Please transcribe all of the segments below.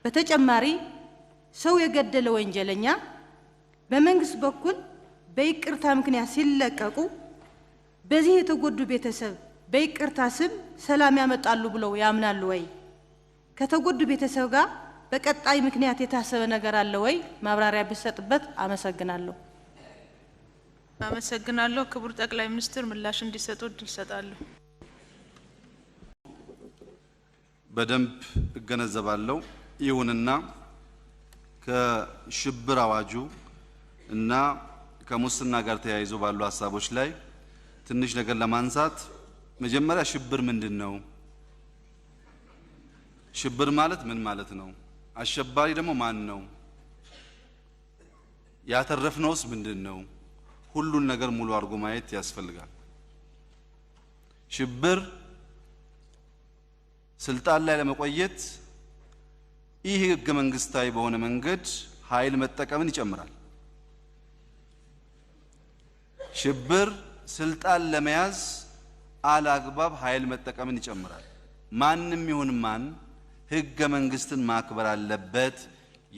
በተጨማሪ ሰው የገደለ ወንጀለኛ በመንግስት በኩል በይቅርታ ምክንያት ሲለቀቁ በዚህ የተጎዱ ቤተሰብ በይቅርታ ስም ሰላም ያመጣሉ ብለው ያምናሉ ወይ? ከተጎዱ ቤተሰብ ጋር በቀጣይ ምክንያት የታሰበ ነገር አለ ወይ? ማብራሪያ ቢሰጥበት። አመሰግናለሁ። አመሰግናለሁ። ክቡር ጠቅላይ ሚኒስትር ምላሽ እንዲሰጡ እድል እሰጣለሁ። በደንብ እገነዘባለሁ። ይሁንና ከሽብር አዋጁ እና ከሙስና ጋር ተያይዞ ባሉ ሀሳቦች ላይ ትንሽ ነገር ለማንሳት፣ መጀመሪያ ሽብር ምንድን ነው? ሽብር ማለት ምን ማለት ነው? አሸባሪ ደግሞ ማን ነው? ያተረፍነውስ ምንድን ነው? ሁሉን ነገር ሙሉ አድርጎ ማየት ያስፈልጋል። ሽብር ስልጣን ላይ ለመቆየት ይህ ህገ መንግስታዊ በሆነ መንገድ ኃይል መጠቀምን ይጨምራል። ሽብር ስልጣን ለመያዝ አላግባብ ኃይል መጠቀምን ይጨምራል። ማንም ይሁን ማን ህገ መንግስትን ማክበር አለበት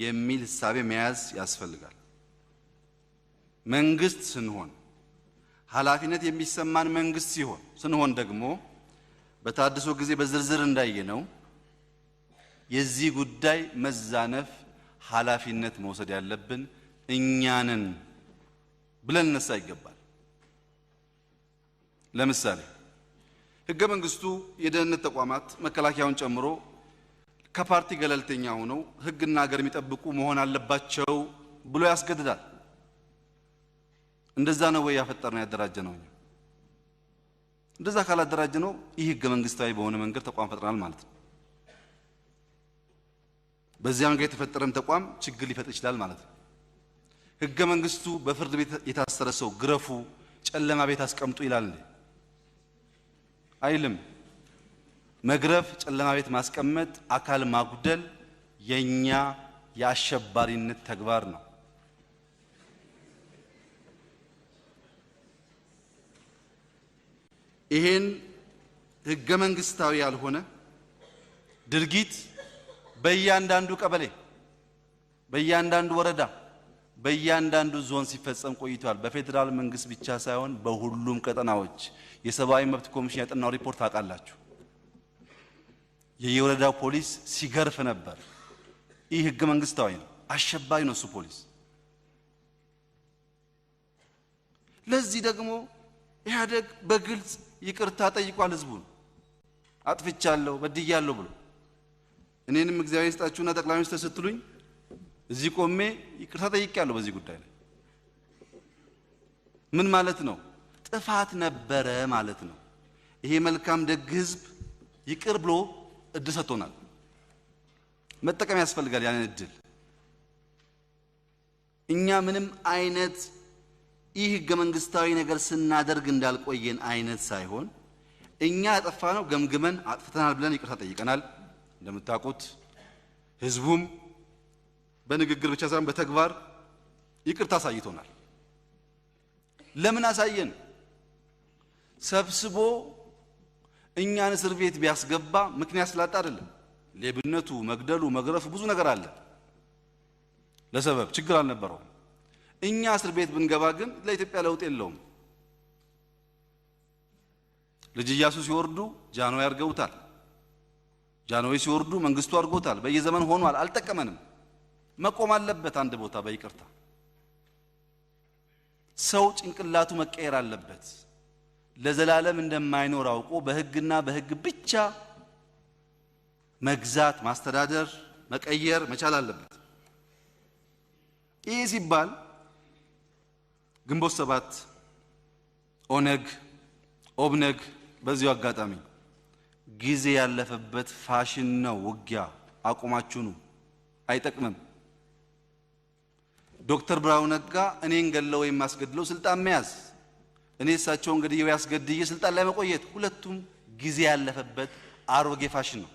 የሚል ህሳቤ መያዝ ያስፈልጋል። መንግስት ስንሆን፣ ኃላፊነት የሚሰማን መንግስት ሲሆን ስንሆን ደግሞ በታድሶ ጊዜ በዝርዝር እንዳየነው የዚህ ጉዳይ መዛነፍ ኃላፊነት መውሰድ ያለብን እኛንን ብለን እነሳ ይገባል። ለምሳሌ ህገ መንግስቱ የደህንነት ተቋማት መከላከያውን ጨምሮ ከፓርቲ ገለልተኛ ሆነው ህግና ሀገር የሚጠብቁ መሆን አለባቸው ብሎ ያስገድዳል። እንደዛ ነው ወይ ያፈጠርነው ያደራጀ ነው? እንደዛ ካላደራጀ ነው ይህ ህገ መንግስታዊ በሆነ መንገድ ተቋም ፈጥረናል ማለት ነው። በዚያ መንገድ የተፈጠረም ተቋም ችግር ሊፈጥር ይችላል ማለት ነው። ህገ መንግስቱ በፍርድ ቤት የታሰረ ሰው ግረፉ፣ ጨለማ ቤት አስቀምጡ ይላል እንዴ? አይልም። መግረፍ፣ ጨለማ ቤት ማስቀመጥ፣ አካል ማጉደል የኛ የአሸባሪነት ተግባር ነው። ይሄን ህገ መንግስታዊ ያልሆነ ድርጊት በእያንዳንዱ ቀበሌ፣ በእያንዳንዱ ወረዳ፣ በእያንዳንዱ ዞን ሲፈጸም ቆይቷል። በፌዴራል መንግስት ብቻ ሳይሆን በሁሉም ቀጠናዎች የሰብአዊ መብት ኮሚሽን ያጠናው ሪፖርት ታውቃላችሁ። የየወረዳው ፖሊስ ሲገርፍ ነበር። ይህ ህገ መንግስታዊ ነው። አሸባሪ ነው እሱ ፖሊስ። ለዚህ ደግሞ ኢህአዴግ በግልጽ ይቅርታ ጠይቋል ህዝቡን። አጥፍቻለሁ፣ በድያለሁ ብሎ። እኔንም እግዚአብሔር ይስጣችሁና ጠቅላይ ሚኒስትር ስትሉኝ እዚህ ቆሜ ይቅርታ ጠይቄያለሁ በዚህ ጉዳይ ላይ። ምን ማለት ነው? ጥፋት ነበረ ማለት ነው። ይሄ መልካም ደግ ህዝብ ይቅር ብሎ እድል ሰጥቶናል። መጠቀም ያስፈልጋል ያንን እድል። እኛ ምንም አይነት ይህ ህገ መንግስታዊ ነገር ስናደርግ እንዳልቆየን አይነት ሳይሆን እኛ ያጠፋነው ገምግመን አጥፍተናል ብለን ይቅርታ ጠይቀናል። እንደምታውቁት ህዝቡም በንግግር ብቻ ሳይሆን በተግባር ይቅርታ አሳይቶናል። ለምን አሳየን? ሰብስቦ እኛን እስር ቤት ቢያስገባ ምክንያት ስላጣ አይደለም። ሌብነቱ፣ መግደሉ፣ መግረፉ ብዙ ነገር አለ። ለሰበብ ችግር አልነበረውም። እኛ እስር ቤት ብንገባ ግን ለኢትዮጵያ ለውጥ የለውም። ልጅ ኢያሱ ሲወርዱ ጃንሆይ አድርገውታል። ጃንሆይ ሲወርዱ መንግስቱ አድርጎታል። በየዘመን ሆኗል። አልጠቀመንም። መቆም አለበት አንድ ቦታ በይቅርታ። ሰው ጭንቅላቱ መቀየር አለበት። ለዘላለም እንደማይኖር አውቆ በህግና በህግ ብቻ መግዛት፣ ማስተዳደር፣ መቀየር መቻል አለበት። ይህ ሲባል ግንቦት 7፣ ኦነግ፣ ኦብነግ በዚሁ አጋጣሚ ጊዜ ያለፈበት ፋሽን ነው። ውጊያ አቁማችሁ ነው፣ አይጠቅምም። ዶክተር ብርሃኑ ነጋ እኔን ገለው ወይም አስገድለው ስልጣን መያዝ፣ እኔ እሳቸውን ገድዬ ያስገድዬ ስልጣን ላይ መቆየት፣ ሁለቱም ጊዜ ያለፈበት አሮጌ ፋሽን ነው።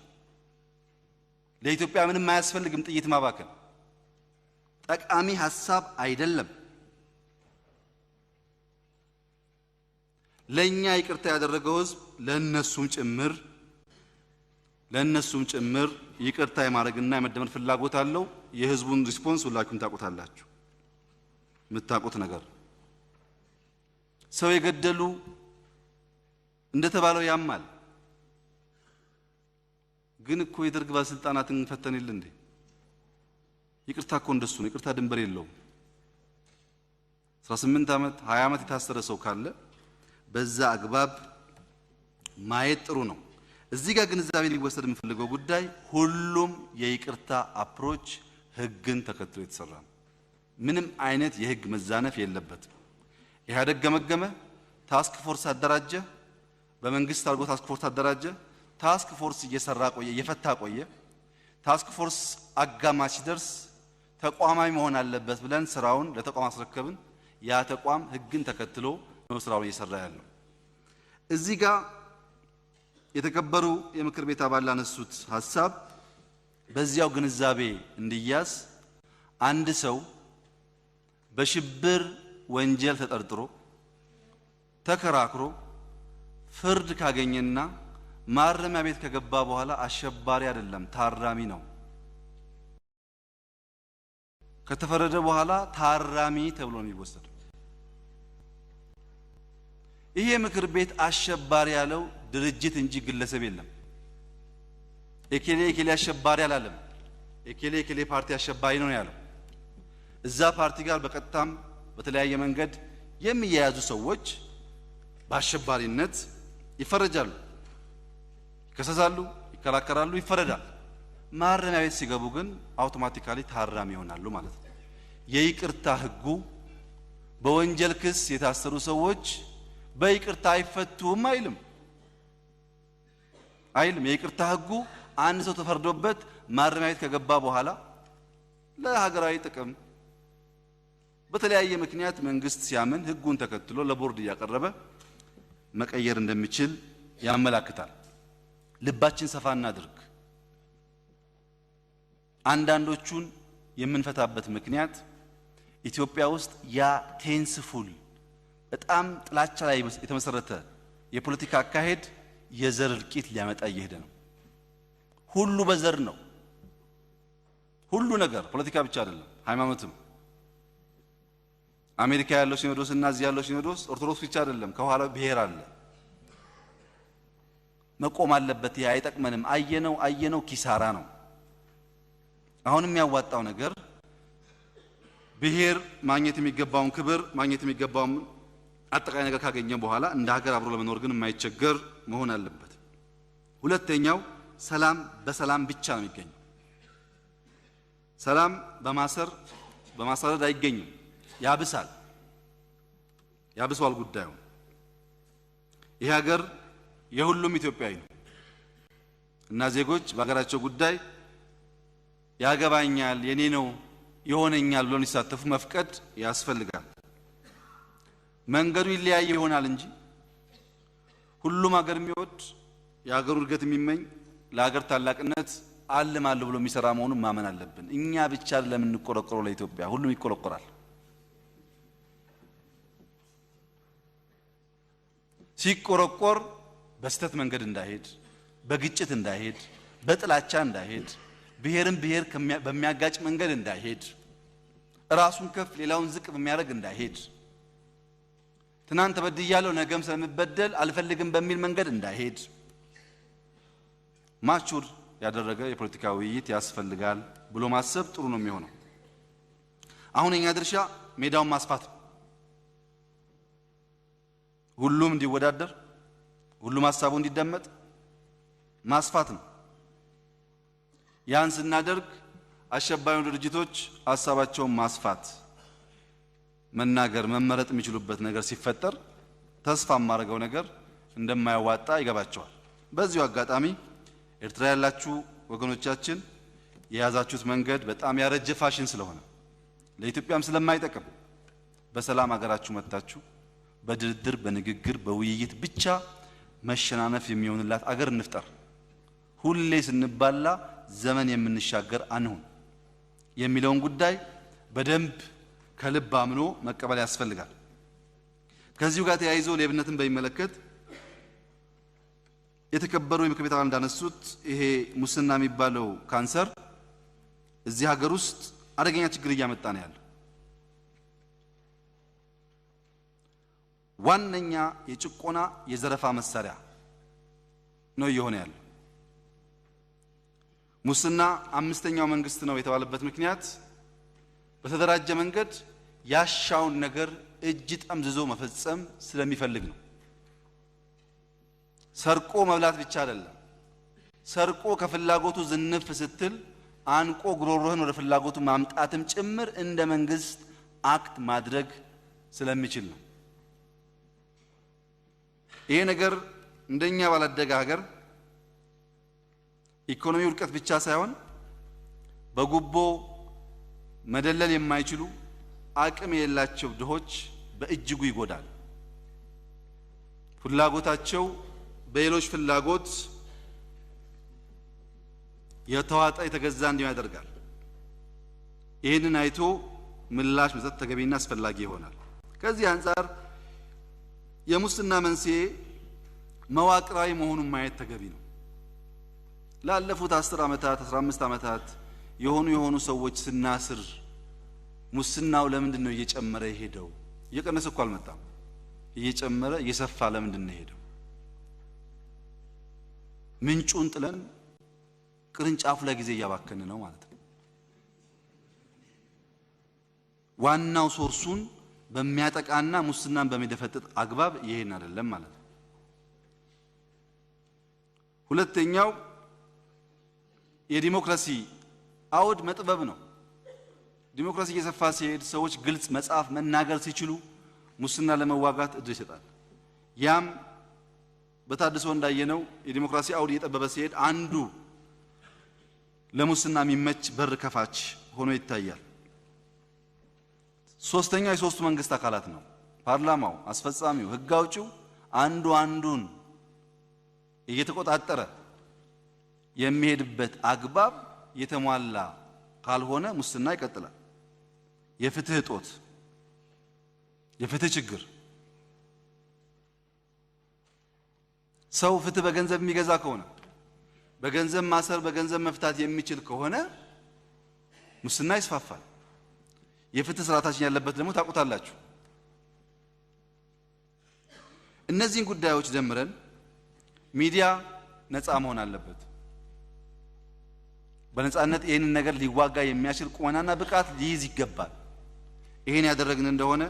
ለኢትዮጵያ ምንም አያስፈልግም። ጥይት ማባከን ጠቃሚ ሀሳብ አይደለም። ለኛ ይቅርታ ያደረገው ህዝብ ለነሱም ጭምር ለእነሱም ጭምር ይቅርታ የማድረግና የመደመር ፍላጎት አለው። የህዝቡን response ሁላችሁም ታውቁታላችሁ። የምታውቁት ነገር ሰው የገደሉ እንደተባለው ያማል። ግን እኮ የደርግ ባለስልጣናትን ፈተን የለ እንዴ? ይቅርታ እኮ እንደሱ ነው። ይቅርታ ድንበር የለውም። 18 ዓመት 20 ዓመት የታሰረ ሰው ካለ በዛ አግባብ ማየት ጥሩ ነው። እዚህ ጋር ግንዛቤ ሊወሰድ የምፈልገው ጉዳይ ሁሉም የይቅርታ approach ህግን ተከትሎ የተሰራ ነው። ምንም አይነት የህግ መዛነፍ የለበትም። ኢህአዴግ ገመገመ፣ task force አደራጀ፣ በመንግስት አድርጎ task force አደራጀ። Task force እየሰራ ቆየ፣ እየፈታ ቆየ። Task force አጋማሽ ሲደርስ ተቋማዊ መሆን አለበት ብለን ስራውን ለተቋም አስረከብን። ያ ተቋም ህግን ተከትሎ ነው ስራውን እየሰራ ያለው። እዚህ ጋር የተከበሩ የምክር ቤት አባል ላነሱት ሀሳብ በዚያው ግንዛቤ እንዲያዝ አንድ ሰው በሽብር ወንጀል ተጠርጥሮ ተከራክሮ ፍርድ ካገኘና ማረሚያ ቤት ከገባ በኋላ አሸባሪ አይደለም፣ ታራሚ ነው። ከተፈረደ በኋላ ታራሚ ተብሎ ነው የሚወሰደው። ይሄ ምክር ቤት አሸባሪ ያለው ድርጅት እንጂ ግለሰብ የለም። ኤኬሌ ኤኬሌ አሸባሪ አላለም። ኤኬሌ ኤኬሌ ፓርቲ አሸባሪ ነው ያለው። እዛ ፓርቲ ጋር በቀጥታም በተለያየ መንገድ የሚያያዙ ሰዎች በአሸባሪነት ይፈረጃሉ፣ ይከሰሳሉ፣ ይከራከራሉ፣ ይፈረዳል። ማረሚያ ቤት ሲገቡ ግን አውቶማቲካሊ ታራሚ ይሆናሉ ማለት ነው። የይቅርታ ህጉ በወንጀል ክስ የታሰሩ ሰዎች በይቅርታ አይፈቱም አይልም አይልም። የይቅርታ ህጉ አንድ ሰው ተፈርዶበት ማረሚያ ቤት ከገባ በኋላ ለሀገራዊ ጥቅም በተለያየ ምክንያት መንግስት ሲያምን ህጉን ተከትሎ ለቦርድ እያቀረበ መቀየር እንደሚችል ያመላክታል። ልባችን ሰፋ እናድርግ። አንዳንዶቹን የምንፈታበት ምክንያት ኢትዮጵያ ውስጥ ያ tenseful በጣም ጥላቻ ላይ የተመሰረተ የፖለቲካ አካሄድ የዘር እልቂት ሊያመጣ እየሄደ ነው። ሁሉ በዘር ነው። ሁሉ ነገር ፖለቲካ ብቻ አይደለም፣ ሃይማኖትም። አሜሪካ ያለው ሲኖዶስ እና እዚህ ያለው ሲኖዶስ ኦርቶዶክስ ብቻ አይደለም፣ ከኋላ ብሔር አለ። መቆም አለበት። ይሄ አይጠቅመንም። አየነው አየነው፣ ኪሳራ ነው። አሁን የሚያዋጣው ነገር ብሔር ማግኘት የሚገባውን ክብር ማግኘት የሚገባውን አጠቃላይ ነገር ካገኘ በኋላ እንደ ሀገር አብሮ ለመኖር ግን የማይቸገር መሆን አለበት። ሁለተኛው ሰላም በሰላም ብቻ ነው የሚገኘው። ሰላም በማሰር በማሳደድ አይገኝም። ያብሳል፣ ያብሰዋል ጉዳዩ። ይህ ሀገር የሁሉም ኢትዮጵያዊ ነው እና ዜጎች በሀገራቸው ጉዳይ ያገባኛል፣ የኔ ነው፣ ይሆነኛል ብሎ እንዲሳተፉ መፍቀድ ያስፈልጋል። መንገዱ ይለያይ ይሆናል እንጂ ሁሉም ሀገር የሚወድ፣ የሀገሩ እድገት የሚመኝ፣ ለሀገር ታላቅነት አልማለሁ ብሎ የሚሰራ መሆኑን ማመን አለብን። እኛ ብቻ ለምንቆረቆረው ለኢትዮጵያ ሁሉም ይቆረቆራል። ሲቆረቆር በስተት መንገድ እንዳይሄድ፣ በግጭት እንዳይሄድ፣ በጥላቻ እንዳይሄድ፣ ብሔርን ብሔር በሚያጋጭ መንገድ እንዳይሄድ፣ ራሱን ከፍ ሌላውን ዝቅ በሚያደርግ እንዳይሄድ፣ ትናንት ተበድያለሁ ነገም ስለምበደል አልፈልግም በሚል መንገድ እንዳይሄድ ማቹር ያደረገ የፖለቲካ ውይይት ያስፈልጋል ብሎ ማሰብ ጥሩ ነው የሚሆነው። አሁን የኛ ድርሻ ሜዳውን ማስፋት ነው። ሁሉም እንዲወዳደር፣ ሁሉም ሀሳቡ እንዲደመጥ ማስፋት ነው። ያን ስናደርግ አሸባሪ ድርጅቶች ሀሳባቸውን ማስፋት፣ መናገር፣ መመረጥ የሚችሉበት ነገር ሲፈጠር ተስፋ የማደርገው ነገር እንደማያዋጣ ይገባቸዋል። በዚሁ አጋጣሚ ኤርትራ ያላችሁ ወገኖቻችን የያዛችሁት መንገድ በጣም ያረጀ ፋሽን ስለሆነ ለኢትዮጵያም ስለማይጠቅም በሰላም ሀገራችሁ መጥታችሁ በድርድር፣ በንግግር፣ በውይይት ብቻ መሸናነፍ የሚሆንላት አገር እንፍጠር። ሁሌ ስንባላ ዘመን የምንሻገር አንሁን የሚለውን ጉዳይ በደንብ ከልብ አምኖ መቀበል ያስፈልጋል። ከዚሁ ጋር ተያይዞ ሌብነትን በሚመለከት የተከበሩ የምክር ቤት አባል እንዳነሱት ይሄ ሙስና የሚባለው ካንሰር እዚህ ሀገር ውስጥ አደገኛ ችግር እያመጣ ነው ያለው። ዋነኛ የጭቆና የዘረፋ መሳሪያ ነው እየሆነ ያለው። ሙስና አምስተኛው መንግስት ነው የተባለበት ምክንያት በተደራጀ መንገድ ያሻውን ነገር እጅ ጠምዝዞ መፈጸም ስለሚፈልግ ነው። ሰርቆ መብላት ብቻ አይደለም። ሰርቆ ከፍላጎቱ ዝንፍ ስትል አንቆ ጉሮሮህን ወደ ፍላጎቱ ማምጣትም ጭምር እንደ መንግስት act ማድረግ ስለሚችል ነው። ይሄ ነገር እንደኛ ባላደገ ሀገር ኢኮኖሚ ውድቀት ብቻ ሳይሆን በጉቦ መደለል የማይችሉ አቅም የሌላቸው ድሆች በእጅጉ ይጎዳል። ፍላጎታቸው በሌሎች ፍላጎት የተዋጣ የተገዛ እንዲሆን ያደርጋል። ይህንን አይቶ ምላሽ መስጠት ተገቢና አስፈላጊ ይሆናል። ከዚህ አንጻር የሙስና መንስኤ መዋቅራዊ መሆኑን ማየት ተገቢ ነው። ላለፉት 10 ዓመታት 15 ዓመታት የሆኑ ሰዎች ስናስር ሙስናው ለምንድን ነው እየጨመረ የሄደው? እየቀነሰ እኮ አልመጣም። እየጨመረ እየሰፋ ለምንድን ነው የሄደው? ምንጩን ጥለን ቅርንጫፉ ላይ ጊዜ እያባከን ነው ማለት ነው። ዋናው source ኡን በሚያጠቃና ሙስናን በሚደፈጥጥ አግባብ ይሄን አይደለም ማለት ነው። ሁለተኛው የዲሞክራሲ አውድ መጥበብ ነው። ዲሞክራሲ እየሰፋ ሲሄድ ሰዎች ግልጽ መጻፍ መናገር ሲችሉ ሙስና ለመዋጋት እድል ይሰጣል። ያም በታድሶ እንዳየነው የዲሞክራሲ አውድ እየጠበበ ሲሄድ አንዱ ለሙስና የሚመች በር ከፋች ሆኖ ይታያል። ሶስተኛው የሶስቱ መንግስት አካላት ነው። ፓርላማው፣ አስፈጻሚው፣ ህግ አውጪው አንዱ አንዱን እየተቆጣጠረ የሚሄድበት አግባብ የተሟላ ካልሆነ ሙስና ይቀጥላል። የፍትህ እጦት፣ የፍትህ ችግር፣ ሰው ፍትህ በገንዘብ የሚገዛ ከሆነ በገንዘብ ማሰር በገንዘብ መፍታት የሚችል ከሆነ ሙስና ይስፋፋል። የፍትህ ስርዓታችን ያለበት ደግሞ ታውቁታላችሁ። እነዚህን ጉዳዮች ደምረን ሚዲያ ነፃ መሆን አለበት። በነፃነት ይህንን ነገር ሊዋጋ የሚያስችል ቁመናና ብቃት ሊይዝ ይገባል። ይህን ያደረግን እንደሆነ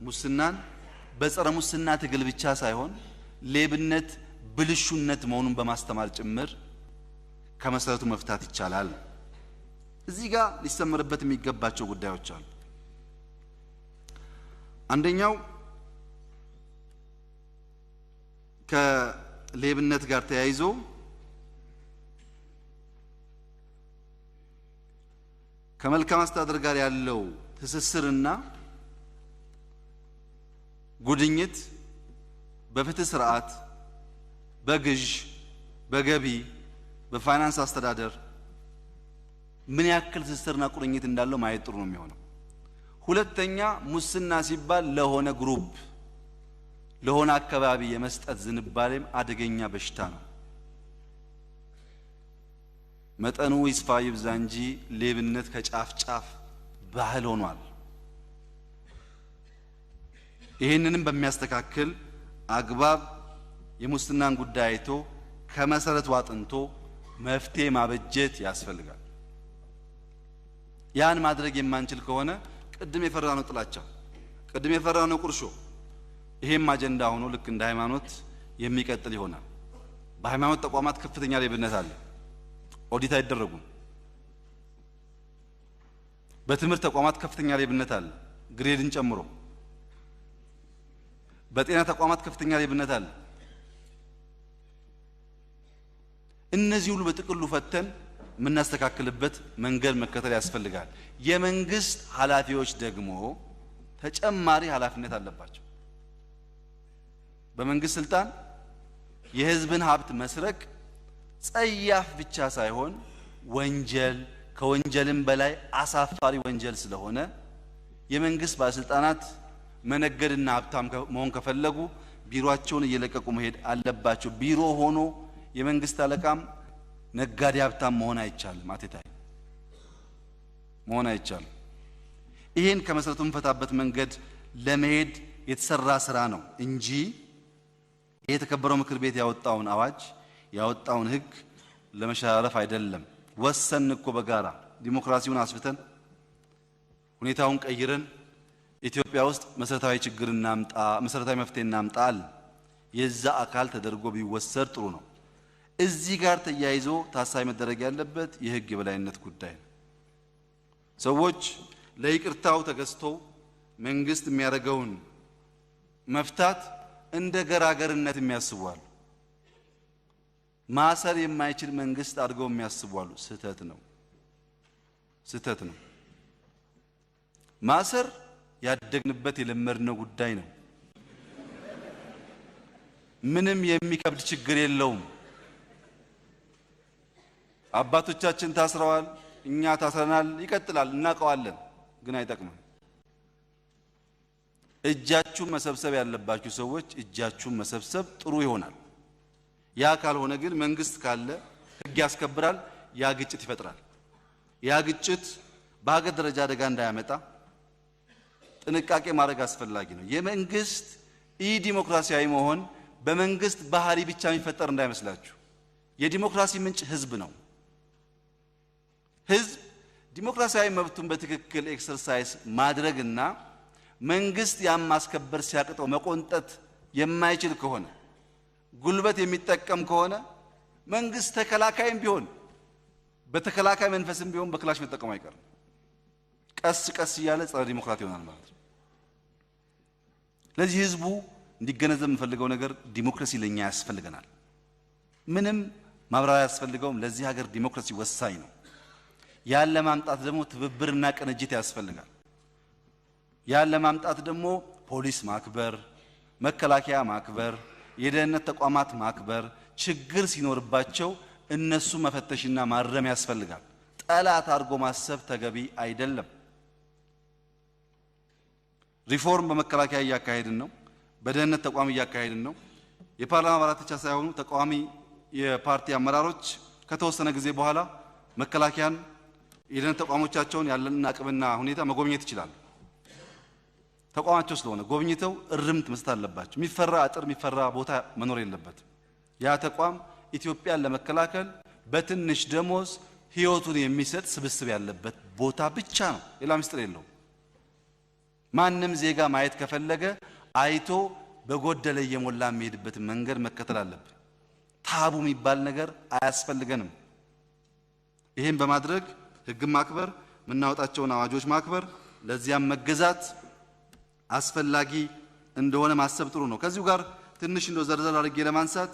ሙስናን በጸረ ሙስና ትግል ብቻ ሳይሆን ሌብነት ብልሹነት መሆኑን በማስተማር ጭምር ከመሰረቱ መፍታት ይቻላል። እዚህ ጋር ሊሰመርበት የሚገባቸው ጉዳዮች አሉ። አንደኛው ከሌብነት ጋር ተያይዞ ከመልካም አስተዳደር ጋር ያለው ትስስርና ጉድኝት በፍትህ ስርዓት፣ በግዥ፣ በገቢ፣ በፋይናንስ አስተዳደር ምን ያክል ትስስርና ቁርኝት እንዳለው ማየት ጥሩ ነው የሚሆነው። ሁለተኛ ሙስና ሲባል ለሆነ group ለሆነ አካባቢ የመስጠት ዝንባሌም አደገኛ በሽታ ነው። መጠኑ ይስፋ ይብዛ እንጂ ሌብነት ከጫፍ ጫፍ ባህል ሆኗል። ይህንንም በሚያስተካክል አግባብ የሙስናን ጉዳይ አይቶ ከመሰረቱ አጥንቶ መፍትሄ ማበጀት ያስፈልጋል። ያን ማድረግ የማንችል ከሆነ ቅድም የፈራነው ጥላቻ፣ ቅድም የፈራነው ቁርሾ ይሄም አጀንዳ ሆኖ ልክ እንደ ሃይማኖት የሚቀጥል ይሆናል። በሃይማኖት ተቋማት ከፍተኛ ሌብነት አለ። ኦዲት አይደረጉም። በትምህርት ተቋማት ከፍተኛ ሌብነት አለ፣ grade ን ጨምሮ። በጤና ተቋማት ከፍተኛ ሌብነት አለ። እነዚህ ሁሉ በጥቅሉ ፈተን የምናስተካክልበት መንገድ መከተል ያስፈልጋል። የመንግስት ኃላፊዎች ደግሞ ተጨማሪ ኃላፊነት አለባቸው። በመንግስት ስልጣን የህዝብን ሀብት መስረቅ ጸያፍ ብቻ ሳይሆን ወንጀል፣ ከወንጀልም በላይ አሳፋሪ ወንጀል ስለሆነ የመንግስት ባለስልጣናት መነገድና ሀብታም መሆን ከፈለጉ ቢሮአቸውን እየለቀቁ መሄድ አለባቸው። ቢሮ ሆኖ የመንግስት አለቃም ነጋዴ ሀብታም መሆን አይቻልም። አቴታይ መሆን አይቻልም። ይሄን ከመሰረቱ የምንፈታበት መንገድ ለመሄድ የተሰራ ስራ ነው እንጂ ይሄ የተከበረው ምክር ቤት ያወጣውን አዋጅ ያወጣውን ህግ ለመሸራረፍ አይደለም። ወሰን እኮ በጋራ ዲሞክራሲውን አስፍተን ሁኔታውን ቀይረን ኢትዮጵያ ውስጥ መሰረታዊ ችግር እናምጣ፣ መሰረታዊ መፍትሄ እናምጣ አለ። የዛ አካል ተደርጎ ቢወሰድ ጥሩ ነው። እዚህ ጋር ተያይዞ ታሳቢ መደረግ ያለበት የህግ የበላይነት ጉዳይ ነው። ሰዎች ለይቅርታው ተገዝተው መንግስት የሚያደርገውን መፍታት እንደ ገራገርነት የሚያስቡ አሉ። ማሰር የማይችል መንግስት አድርገው የሚያስቡ አሉ። ስህተት ነው፣ ስህተት ነው። ማሰር ያደግንበት የለመድነው ጉዳይ ነው። ምንም የሚከብድ ችግር የለውም። አባቶቻችን ታስረዋል፣ እኛ ታስረናል። ይቀጥላል፣ እናውቀዋለን፣ ግን አይጠቅምም። እጃችሁን መሰብሰብ ያለባችሁ ሰዎች እጃችሁን መሰብሰብ ጥሩ ይሆናል። ያ ካልሆነ ግን መንግስት ካለ ህግ ያስከብራል፣ ያ ግጭት ይፈጥራል። ያ ግጭት በሀገር ደረጃ አደጋ እንዳያመጣ ጥንቃቄ ማድረግ አስፈላጊ ነው። የመንግስት ኢ ዲሞክራሲያዊ መሆን በመንግስት ባህሪ ብቻ የሚፈጠር እንዳይመስላችሁ። የዲሞክራሲ ምንጭ ህዝብ ነው። ህዝብ ዲሞክራሲያዊ መብቱን በትክክል exercise ማድረግና መንግስት ያን ማስከበር ሲያቅተው መቆንጠጥ የማይችል ከሆነ፣ ጉልበት የሚጠቀም ከሆነ፣ መንግስት ተከላካይም ቢሆን በተከላካይ መንፈስም ቢሆን በክላሽ መጠቀሙ አይቀርም። ቀስ ቀስ እያለ ጸረ ዲሞክራት ይሆናል ማለት ነው። ለዚህ ህዝቡ እንዲገነዘብ የምፈልገው ነገር ዲሞክራሲ ለኛ ያስፈልገናል። ምንም ማብራሪያ አያስፈልገውም። ለዚህ ሀገር ዲሞክራሲ ወሳኝ ነው። ያን ለማምጣት ደግሞ ትብብርና ቅንጅት ያስፈልጋል። ያን ለማምጣት ደግሞ ፖሊስ ማክበር፣ መከላከያ ማክበር፣ የደህንነት ተቋማት ማክበር፣ ችግር ሲኖርባቸው እነሱ መፈተሽና ማረም ያስፈልጋል። ጠላት አድርጎ ማሰብ ተገቢ አይደለም። ሪፎርም በመከላከያ እያካሄድን ነው። በደህንነት ተቋም እያካሄድን ነው። የፓርላማ አባላት ብቻ ሳይሆኑ ተቃዋሚ የፓርቲ አመራሮች ከተወሰነ ጊዜ በኋላ መከላከያን፣ የደህንነት ተቋሞቻቸውን ያለንን አቅምና ሁኔታ መጎብኘት ይችላሉ። ተቋማቸው ስለሆነ ጎብኝተው እርምት መስጠት አለባቸው። የሚፈራ አጥር፣ የሚፈራ ቦታ መኖር የለበትም። ያ ተቋም ኢትዮጵያን ለመከላከል በትንሽ ደሞዝ ህይወቱን የሚሰጥ ስብስብ ያለበት ቦታ ብቻ ነው። ሌላ ምስጢር የለውም። ማንም ዜጋ ማየት ከፈለገ አይቶ በጎደለ እየሞላ የሚሄድበትን መንገድ መከተል አለብን። ታቡ የሚባል ነገር አያስፈልገንም። ይህን በማድረግ ህግን ማክበር፣ የምናወጣቸውን አዋጆች ማክበር፣ ለዚያም መገዛት አስፈላጊ እንደሆነ ማሰብ ጥሩ ነው። ከዚሁ ጋር ትንሽ እንደው ዘርዘር አድርጌ ለማንሳት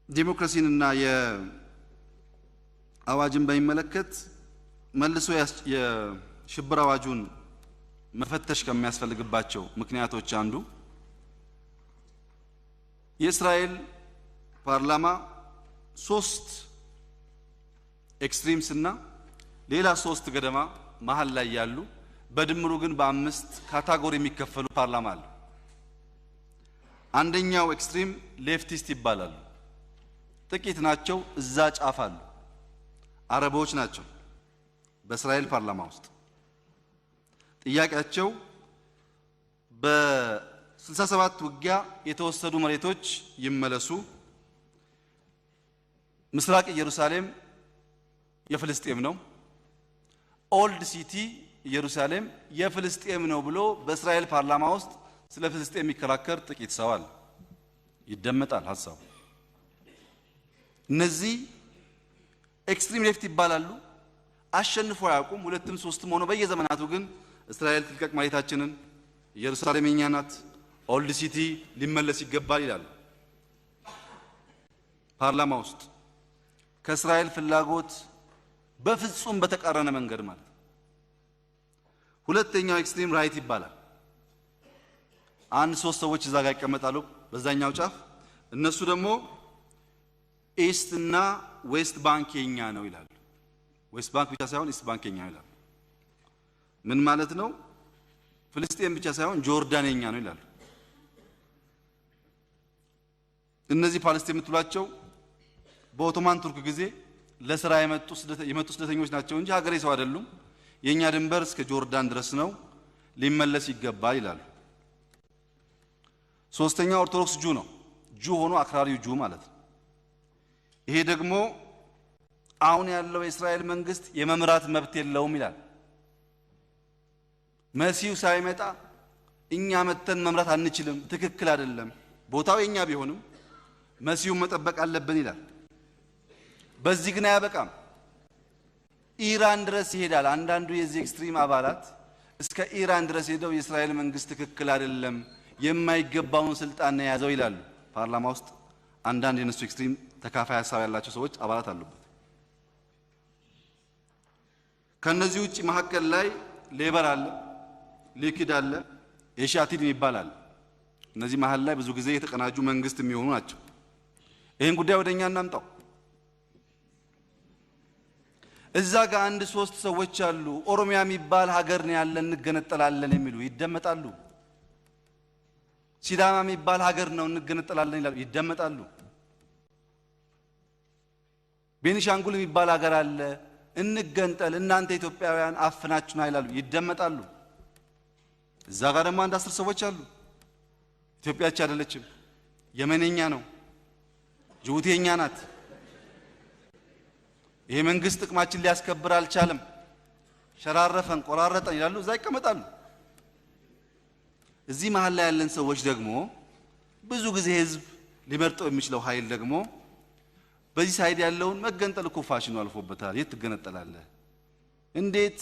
የዲሞክራሲንና የአዋጅን በሚመለከት መልሶ የሽብር አዋጁን መፈተሽ ከሚያስፈልግባቸው ምክንያቶች አንዱ የእስራኤል ፓርላማ 3 extremes እና ሌላ 3 ገደማ መሃል ላይ ያሉ በድምሩ ግን በ5 category የሚከፈሉ ፓርላማ አለ። አንደኛው extreme leftist ይባላሉ። ጥቂት ናቸው፣ እዛ ጫፍ አሉ። አረቦች ናቸው በእስራኤል ፓርላማ ውስጥ። ጥያቄያቸው በ67 ውጊያ የተወሰዱ መሬቶች ይመለሱ፣ ምስራቅ ኢየሩሳሌም የፍልስጤም ነው፣ Old City ኢየሩሳሌም የፍልስጤም ነው ብሎ በእስራኤል ፓርላማ ውስጥ ስለ ፍልስጤም የሚከራከር ጥቂት ሰው አለ። ይደመጣል ሐሳቡ። እነዚህ extreme left ይባላሉ። አሸንፎ አያውቁም። 2ም 3ም ሆኖ በየዘመናቱ ግን እስራኤል ትልቀቅ መሬታችንን፣ ኢየሩሳሌም የኛ ናት፣ Old City ሊመለስ ይገባል ይላል። ፓርላማ ውስጥ ከእስራኤል ፍላጎት በፍጹም በተቃረነ መንገድ ማለት ነው። ሁለተኛው extreme right ይባላል። አንድ 3 ሰዎች እዛ ጋር ይቀመጣሉ በዛኛው ጫፍ። እነሱ ደግሞ East እና West Bank የኛ ነው ይላሉ። West Bank ብቻ ሳይሆን East Bank የኛ ነው ይላሉ። ምን ማለት ነው? ፍልስጤም ብቻ ሳይሆን ጆርዳን የኛ ነው ይላሉ። እነዚህ ፓለስቲን የምትሏቸው በኦቶማን ቱርክ ጊዜ ለስራ የመጡ ስደተኞች ናቸው እንጂ ሀገሬ ሰው አይደሉም። የኛ ድንበር እስከ ጆርዳን ድረስ ነው፣ ሊመለስ ይገባል ይላሉ። ሶስተኛው ኦርቶዶክስ Jew ነው። Jew ሆኖ አክራሪው Jew ማለት ነው። ይሄ ደግሞ አሁን ያለው የእስራኤል መንግስት የመምራት መብት የለውም ይላል። መሲሁ ሳይመጣ እኛ መተን መምራት አንችልም፣ ትክክል አይደለም፣ ቦታው የኛ ቢሆንም መሲሁን መጠበቅ አለብን ይላል። በዚህ ግን አያበቃም። ኢራን ድረስ ይሄዳል። አንዳንዱ የዚህ extreme አባላት እስከ ኢራን ድረስ ሄደው የእስራኤል መንግስት ትክክል አይደለም፣ የማይገባውን ስልጣን ነው የያዘው ይላሉ። ፓርላማ ውስጥ አንዳንድ የነሱ extreme ተካፋይ ሀሳብ ያላቸው ሰዎች አባላት አሉበት። ከነዚህ ውጪ መካከል ላይ ሌበር አለ፣ ሊኩድ አለ፣ የሽ አቲድ የሚባል አለ። እነዚህ መሀል ላይ ብዙ ጊዜ የተቀናጁ መንግስት የሚሆኑ ናቸው። ይህን ጉዳይ ወደኛ እናምጣው። እዛ ጋር አንድ ሶስት ሰዎች አሉ። ኦሮሚያ የሚባል ሀገር ነው ያለን እንገነጠላለን የሚሉ ይደመጣሉ። ሲዳማ የሚባል ሀገር ነው እንገነጠላለን ይላሉ፣ ይደመጣሉ። ቤኒሻንጉል የሚባል ሀገር አለ እንገንጠል፣ እናንተ ኢትዮጵያውያን አፍናችሁና ይላሉ፣ ይደመጣሉ። እዛ ጋር ደግሞ አንድ 10 ሰዎች አሉ። ኢትዮጵያች አይደለችም፣ የመንኛ ነው፣ ጅቡቲኛ ናት። ይሄ መንግስት ጥቅማችን ሊያስከብር አልቻለም፣ ሸራረፈን፣ ቆራረጠን ይላሉ፣ እዛ ይቀመጣሉ። እዚህ መሀል ላይ ያለን ሰዎች ደግሞ ብዙ ጊዜ ህዝብ ሊመርጠው የሚችለው ኃይል ደግሞ በዚህ side ያለውን መገንጠል እኮ ፋሽኑ አልፎበታል። የት ትገነጠላለህ? እንዴት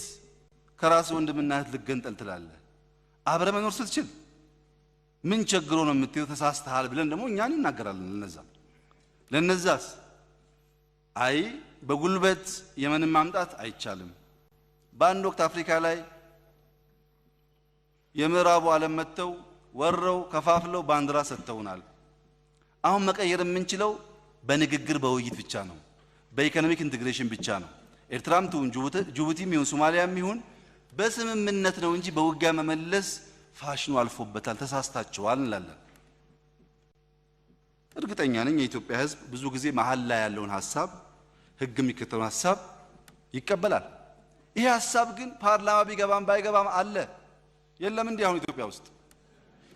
ከራስ ወንድምና እህት ልገንጠል ትላለህ? አብረ መኖር ስትችል ምን ቸግሮ ነው የምትይው? ተሳስተሃል ብለን ደግሞ እኛ እንናገራለን። ለነዛስ አይ በጉልበት የመንን ማምጣት አይቻልም። በአንድ ወቅት አፍሪካ ላይ የምዕራቡ ዓለም መጥተው ወረው ከፋፍለው ባንዲራ ሰጥተውናል። አሁን መቀየር የምንችለው በንግግር በውይይት ብቻ ነው፣ በ economic integration ብቻ ነው። ኤርትራም ትሁን ጅቡቲም ይሁን ሶማሊያም ይሁን በስምምነት ነው እንጂ በውጊያ መመለስ ፋሽኑ አልፎበታል፣ ተሳስታችኋል እንላለን። እርግጠኛ ነኝ የኢትዮጵያ ሕዝብ ብዙ ጊዜ መሀል ላይ ያለውን ሀሳብ ህግ የሚከተለውን ሀሳብ ይቀበላል። ይሄ ሀሳብ ግን ፓርላማ ቢገባም ባይገባም አለ የለም እንዲህ አሁን ኢትዮጵያ ውስጥ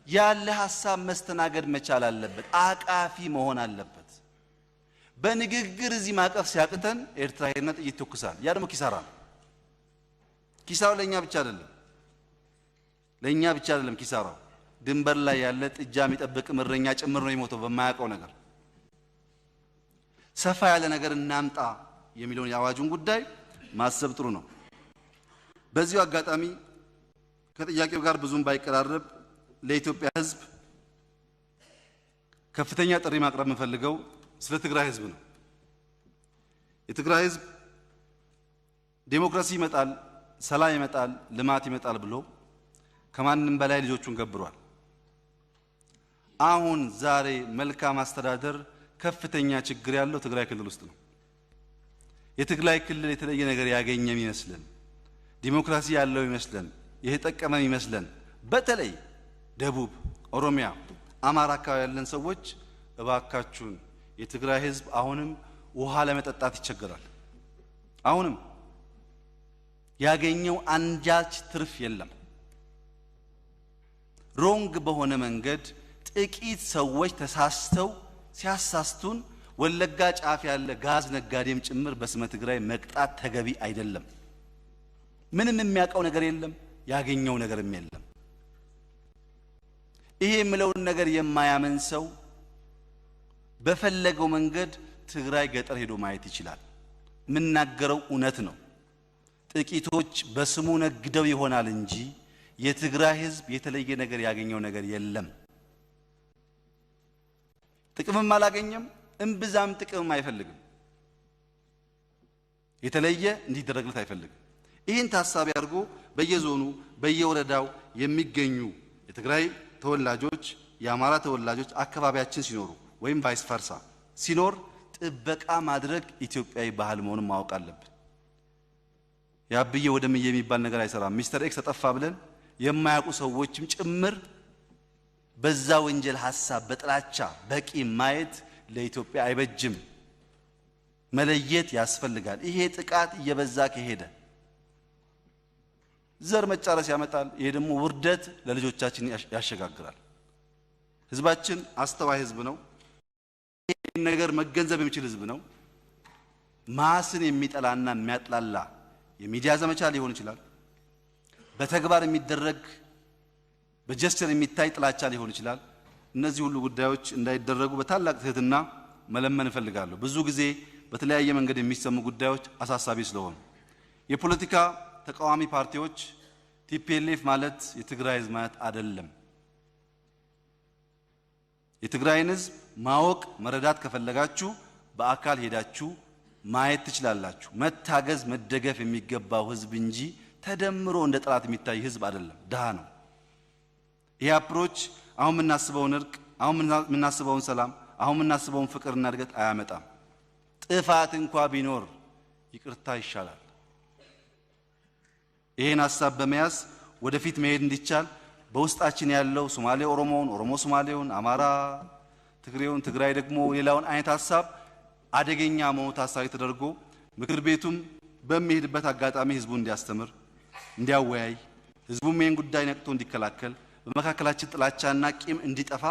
ያለ ሀሳብ መስተናገድ መቻል አለበት፣ አቃፊ መሆን አለበት። በንግግር እዚህ ማቀፍ ሲያቅተን ኤርትራ ሄድና ጥይት ተኩሳል። ያ ደግሞ ኪሳራ ነው። ኪሳራው ለኛ ብቻ አይደለም፣ ለኛ ብቻ አይደለም ኪሳራው። ድንበር ላይ ያለ ጥጃ የሚጠብቅ እረኛ ጭምር ነው የሞተው በማያውቀው ነገር። ሰፋ ያለ ነገር እናምጣ የሚለውን የአዋጁን ጉዳይ ማሰብ ጥሩ ነው። በዚሁ አጋጣሚ ከጥያቄው ጋር ብዙም ባይቀራረብ ለኢትዮጵያ ሕዝብ ከፍተኛ ጥሪ ማቅረብ የምፈልገው ስለ ትግራይ ሕዝብ ነው። የትግራይ ሕዝብ ዴሞክራሲ ይመጣል፣ ሰላም ይመጣል፣ ልማት ይመጣል ብሎ ከማንም በላይ ልጆቹን ገብሯል። አሁን ዛሬ መልካም አስተዳደር ከፍተኛ ችግር ያለው ትግራይ ክልል ውስጥ ነው። የትግራይ ክልል የተለየ ነገር ያገኘ ይመስለን፣ ዲሞክራሲ ያለው ይመስለን፣ የተጠቀመ ይመስለን። በተለይ ደቡብ፣ ኦሮሚያ፣ አማራ አካባቢ ያለን ሰዎች እባካችሁን የትግራይ ህዝብ አሁንም ውሃ ለመጠጣት ይቸገራል። አሁንም ያገኘው አንዳች ትርፍ የለም። wrong በሆነ መንገድ ጥቂት ሰዎች ተሳስተው ሲያሳስቱን ወለጋ ጫፍ ያለ ጋዝ ነጋዴም ጭምር በስመ ትግራይ መቅጣት ተገቢ አይደለም። ምንም የሚያውቀው ነገር የለም፣ ያገኘው ነገርም የለም። ይሄ የምለውን ነገር የማያምን ሰው በፈለገው መንገድ ትግራይ ገጠር ሄዶ ማየት ይችላል። የምናገረው እውነት ነው። ጥቂቶች በስሙ ነግደው ይሆናል እንጂ የትግራይ ህዝብ የተለየ ነገር ያገኘው ነገር የለም። ጥቅምም አላገኘም፣ እምብዛም ጥቅምም አይፈልግም። የተለየ እንዲደረግለት አይፈልግም። ይህን ታሳቢ አድርጎ በየዞኑ በየወረዳው የሚገኙ የትግራይ ተወላጆች፣ የአማራ ተወላጆች አካባቢያችን ሲኖሩ ወይም vice versa ሲኖር ጥበቃ ማድረግ ኢትዮጵያዊ ባህል መሆኑን ማወቅ አለብን። ያብዬ ወደምዬ የሚባል ነገር አይሰራም። Mister X ተጠፋ ብለን የማያውቁ ሰዎችም ጭምር በዛ ወንጀል ሐሳብ በጥላቻ በቂም ማየት ለኢትዮጵያ አይበጅም። መለየት ያስፈልጋል። ይሄ ጥቃት እየበዛ ከሄደ ዘር መጫረስ ያመጣል። ይሄ ደግሞ ውርደት ለልጆቻችን ያሸጋግራል። ህዝባችን አስተዋይ ህዝብ ነው። ይሄን ነገር መገንዘብ የሚችል ህዝብ ነው። ማስን የሚጠላና የሚያጥላላ የሚዲያ ዘመቻ ሊሆን ይችላል። በተግባር የሚደረግ በ gesture የሚታይ ጥላቻ ሊሆን ይችላል። እነዚህ ሁሉ ጉዳዮች እንዳይደረጉ በታላቅ ትህትና መለመን እፈልጋለሁ። ብዙ ጊዜ በተለያየ መንገድ የሚሰሙ ጉዳዮች አሳሳቢ ስለሆኑ የፖለቲካ ተቃዋሚ ፓርቲዎች TPLF ማለት የትግራይ ህዝብ ማለት አይደለም። የትግራይን ህዝብ ማወቅ መረዳት ከፈለጋችሁ በአካል ሄዳችሁ ማየት ትችላላችሁ። መታገዝ መደገፍ የሚገባው ህዝብ እንጂ ተደምሮ እንደ ጠላት የሚታይ ህዝብ አይደለም። ድሃ ነው። ይሄ approach አሁን የምናስበውን እርቅ፣ አሁን የምናስበውን ሰላም፣ አሁን የምናስበውን ፍቅርና እድገት አያመጣም። ጥፋት እንኳ ቢኖር ይቅርታ ይሻላል። ይሄን ሐሳብ በመያዝ ወደፊት መሄድ እንዲቻል በውስጣችን ያለው ሶማሌ ኦሮሞውን፣ ኦሮሞ ሶማሌውን፣ አማራ ትግሬውን፣ ትግራይ ደግሞ ሌላውን አይነት ሐሳብ አደገኛ መሆኑ ታሳቢ ተደርጎ ምክር ቤቱም በሚሄድበት አጋጣሚ ህዝቡን እንዲያስተምር፣ እንዲያወያይ፣ ህዝቡም ይሄን ጉዳይ ነቅቶ እንዲከላከል፣ በመካከላችን ጥላቻና ቂም እንዲጠፋ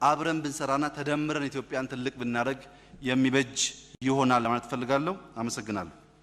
አብረን ብንሰራና ተደምረን ኢትዮጵያን ትልቅ ብናደርግ የሚበጅ ይሆናል ለማለት እፈልጋለሁ። አመሰግናለሁ።